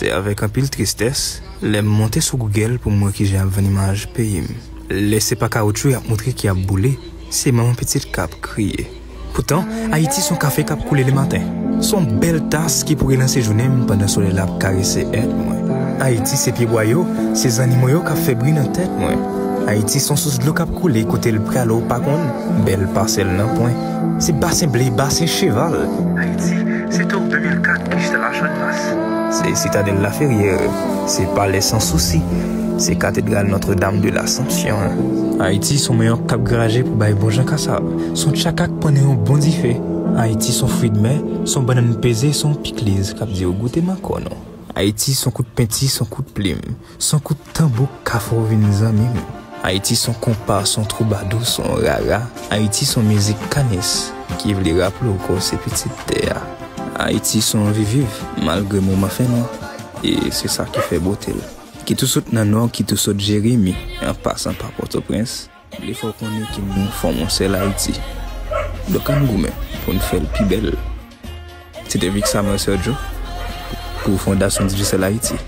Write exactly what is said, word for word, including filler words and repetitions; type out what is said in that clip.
Se avèk anpil tristès, lè m monte sou Google pou m wè kijan y ap vann imaj peyi m. Lè se pa kawotchou y ap moutre ki ap boule, se manman pitit k ap kriye. Poutan, Ayiti se yon kafe k ap koule lematen. Se yon bèl tas ki pou relanse jounen m pandan solèy la ap karese èd mwen. Ayiti se pyebwa yo, se zannimo yo k ap fè bri nan tèt mwen. Ayiti se yon sous dlo k ap koule kote l prale w pa konn, bèl pasèl nan pwen. Se basen ble, basen cheval. Ayiti, se tour de mil kat ki chita la Channmas. Se sitadèl Laferyè, se palè Sansousi, se katedral Notre-Dame de l'Assomption. Ayiti se yon manyòk k ap graje pou bay bon jan kasav. Se yon tchaka k pann nan yon bon dife. Ayiti se yon fwi d mè, se yon bannann peze, se yon pikliz k ap di w goute makòn ou. Ayiti se yon kout penti, se yon kout plim, se yon kout tanbou k ka fè w vin zanmi m. Ayiti se yon konpa, se yon twoubadou, se yon rara. Ayiti se yon mizik kanis ki vle raple w ke w se pitit tè a. Ayiti se yon viviv, malgre moman fè nwa. E se sa ki fè bote l. Ki tou sot nan Nò, ki tou sot Jeremi, an pasan pa Pòtoprens. Vle fè w konnen ke nou fòme yon sèl Ayiti. Donk ann goumen pou n fè l pi bèl. Se te Vic Samuel Sergio pou Fondasyon Digicel Haïti.